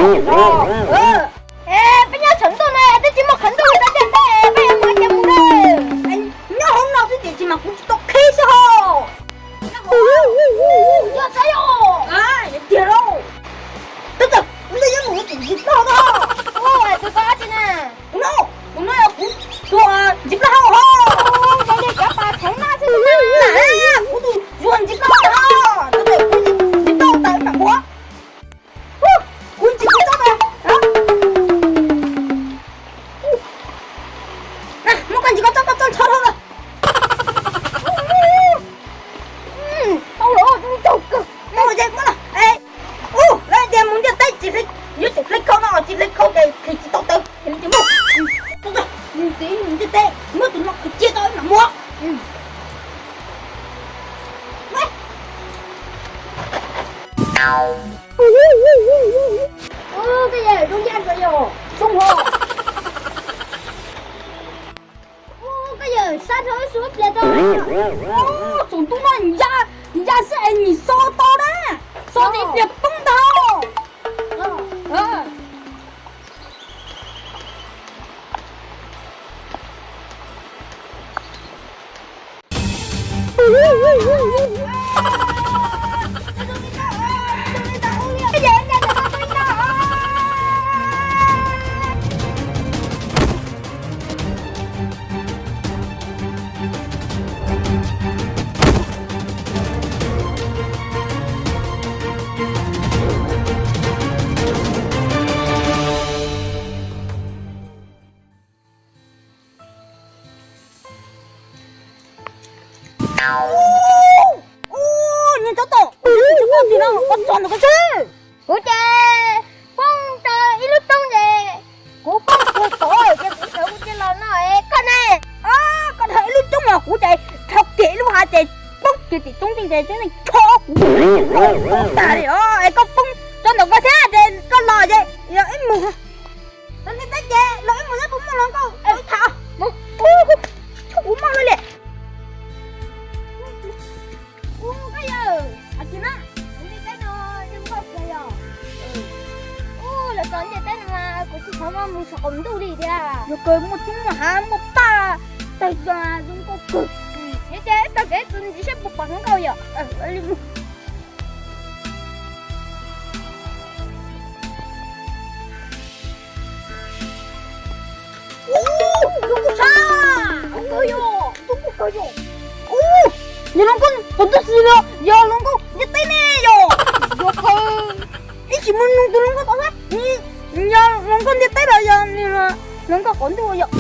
Peb nyob saum ntuj no twb tsis muaj qhov ntuj li, peb mus ces mus na. Nyob hauv no xwb tiam sis mas kuv tsis tau qhib xwb ho. Yog tiag lauj. Tab tom ntej yuav mus tim zim plaub hau. Tus ko dab tsi na? Kuv no, kuv no yog kuv tus zim plaub hau ho. Zoo li cov pas kheev mab xwb na. Kuv tus zuag zim plaub hau ho. Tab tom kuv zim plaub hau tawm mam mus. Kuv ntsis kuv txob na. Muab koj ntsis koj txob, koj txob ntshav dhau lawm. Tau lawm, tau kawg. Tau lawm ces muab na. Ua, lawv tias mus ntiaj teb tsis hle, yuav tsum hle khau no, tsis hle khau ces kheej tsis tau tawm, kheej tsis muaj. Mus tim ntiaj teb muab tus no kheej cia tau mam mus. Koj yawm zoo yam ntxawm yom, zoo ho. Koj yawm sab dhau ib suab pliag tso. Tsaus ntuj no ya, ya xwb es nim so tau na, so ces pliag poob ntag. Niag tsob tawm, koj tso ntawm koj seb. Kuv ces poob rau ib lub roob ces kuv poob puag tod ces kuv sawv kuv cia los no es koj ne? Koj dhau ib lub roob los kuv ces dhau kiag ib lub hav ces poob kiag tim roob ntej ces tseeb neeg chob kuv tag li os. Es koj poob tso ntawm koj thiab ces koj los ces yog ib mus. Tau niam tab ces los ib mus thiab puas muaj hluas nkauj tham? Ub, kuv muaj lawm li. Ub, koj yawg, hais tias na, kuv ntiaj teb no zoo nkauj kawg yom. Ub, lawv txog ntiaj teb no mas kuv tsis xav mus saum qaum ntuj li thiab. Yog kawg muaj txheeb muaj hav muaj paj tag zog zoo nkauj kawg. Yog tias ib tag kev tus ntsis saib puas pom hluas nkauj yom. Ub, tus kuj sab, tus kuj kawg yom, tus kuj kawg yom. Ub, yog hluas nkauj qaum ntuj xwb los yog hluas nkauj ntiaj teb ne yom? Yog kawg, ib tsis mus nug tus hluas nkauj tod xwb, yog hluas nkauj ntiaj teb los yog hluas nkauj qaum ntuj yom.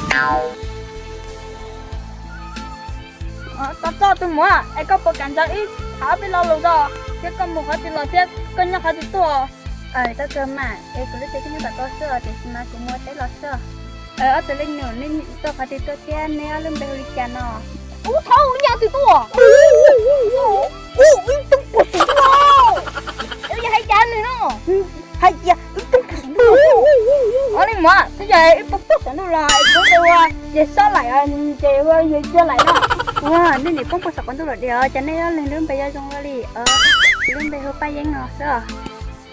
Txog txog tus muam, es koj puas kam nrog wb tham ob peb lo lus tso, thiab koj mus qhov twg los thiab koj nyob qhov twg tuaj? Tau kawg mas, es kuv lub tsev twb nyob tom ko xwb tiam sis mas kuv mus ua teb los xwb. Ob tug leej nus, nej tuaj qhov twg tuaj thiab nej ob lub npe hu li cas no? Ub, thaum ub nyob twg tuaj? Ub, ib tug puag saum ntuj no. Yog hais cas nws no? Hais tias ib tug puag saum ntuj. Ua li muam, twb yog ib tug puag saum ntuj los kuv tus ua Yawg Xob Laim, ces ua Yawg Cia Laim no. Ua, nej nim poob puag saum qaum ntuj lawm diam, cas nej ob leeg lub npe yuav zoo luaj li. Kuv lub npe hu Paj Yeeb no xwb.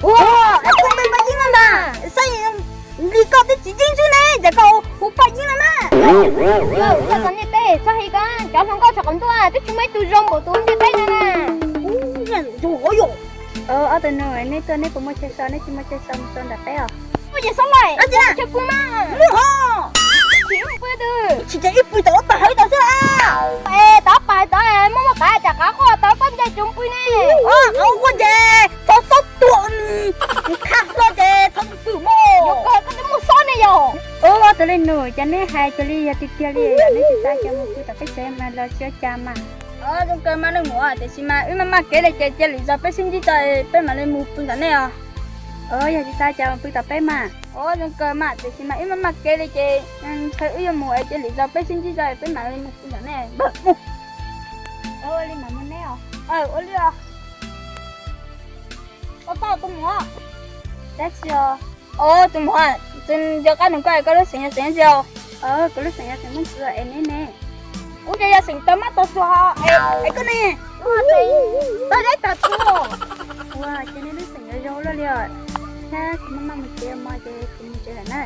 Ua, koj npe Paj Yeeb no mas, saib li koj twb tsis yeeb xwb ne, cas koj hu Paj Yeeb no na. Yog, koj txom nyem peb txhob hais koj, cov hluas nkauj saum qaum ntuj twb tsis muaj ib tug zoo npaum tus ntiaj teb no na. Ub, zoo hov yom. Ob tug nus, nej tuaj nej puas muaj chaw so, nej tsis muaj chaw so mus so nram teb os. Ua, Yawg Xob Laim, chaw pw mas. Muaj hov. Tsis pw twg? Tsis ces ib pw tau ob pab hawv tau xwb. Es tau ob pab tod muaj muaj qav, tsam qav quaj tau koj ncaim tsoom pw ne. Qav quaj ces txhob xob tuam, qhab hlo ces txhob pw mog. Yog koj, koj twb muaj xob ne yog. Ua, tus leej nus, cas nej hais cuag li yog tiag tiag li, yog nej tsis xav cas mus pw tom peb tsev mas los tsis ua cas mas. Zoo kawg mas leej muam, tiam sis mas wb maj maj kev li ces cia lwm zaus peb sib ntsib tso peb mam li mus pw tom nej os. Yog tsis xav cas mus pw tom peb mas. Zoo kawg mas, tiam sis mas wb maj maj kev li ces ntshe wb yuav mus es cia lwm zaus peb sib ntsib tso peb mam li mus pw tom nej. Ua li mam mus neb os. Ua li os. Ua tau tus muam. Dab tsi os? Tus muam, nco qab nug koj, koj lub xeem yog xeem dab tsi os? Kuv lub xeem yog xeem Hmoob Txwv es neb ne? Kuv ces yog xeem Tawg Mab Tawg Tsuag. Es koj ne? Tawg Deb Tawg Tsuag. Ua, ces nej lub xeem yuav zoo luaj li os. Thiab kuv maj maj mus tsev, moj ces kuv mus tsev lawm na.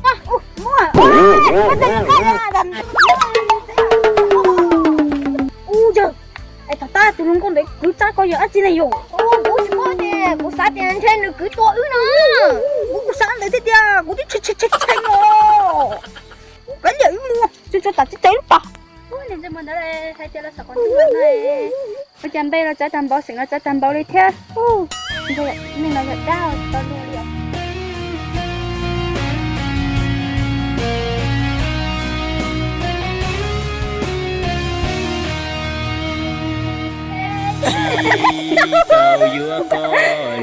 Muaj, muaj, ub yawg, es tom qab tus hluas nkauj ntawd kwv txab koj yog dab tsi ne yom? Kuv tsis paub tias, kuv xav tias ntshe nws kwv tua wb no. Kuv, kuv xav ntawd thiab tiag, kuv twb tshee tshee tshee tshee os. Kuv kav liam wb mus, tsuas tsuas tam txij tau lub pas. Ua cas npe los txawv tag npaum, xeem los txawv tag npaum li thiab. Neeg no yog dab tsis tau luag li os.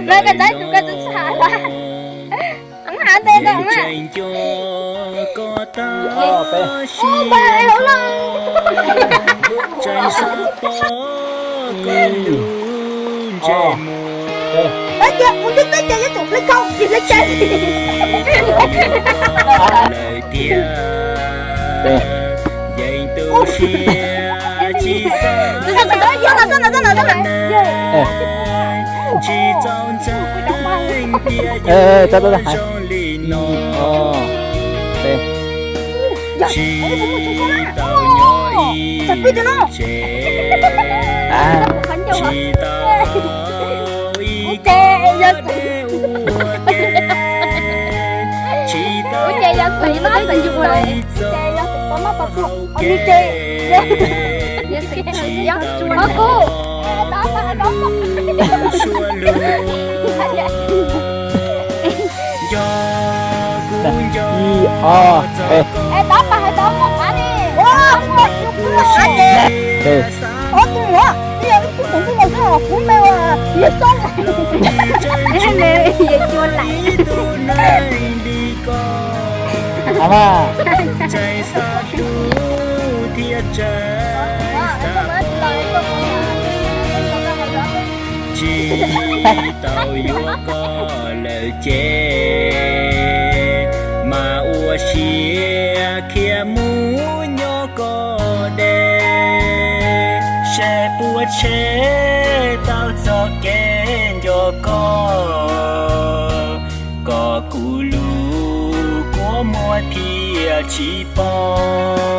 Lawv koj tab tus koj txawj txham lawm. Ntses nco koj tab sis tseem xav pom koj lub ntsej muag. Lawm tiag, yeej tu siab tsis xav tsis txaus ntseeg tias yuav zoo li no. Tsis tau nyob ib tsev, tsis tau ib kab dej ua ke, tsis tau ib txoj hau kev, tsis tau nyob ib suab lug. Nco kuv nco txog koj, ua siab xav ib tug neeg li koj, tseem xav hlub thiab tseem xav pom. Tsis tau yuav koj lawm ces mas ua siab khiav mus nyob koj deb, seb puas tshem tau txoj kev nco koj, kom kuv lub kua muag thiaj tsis poob.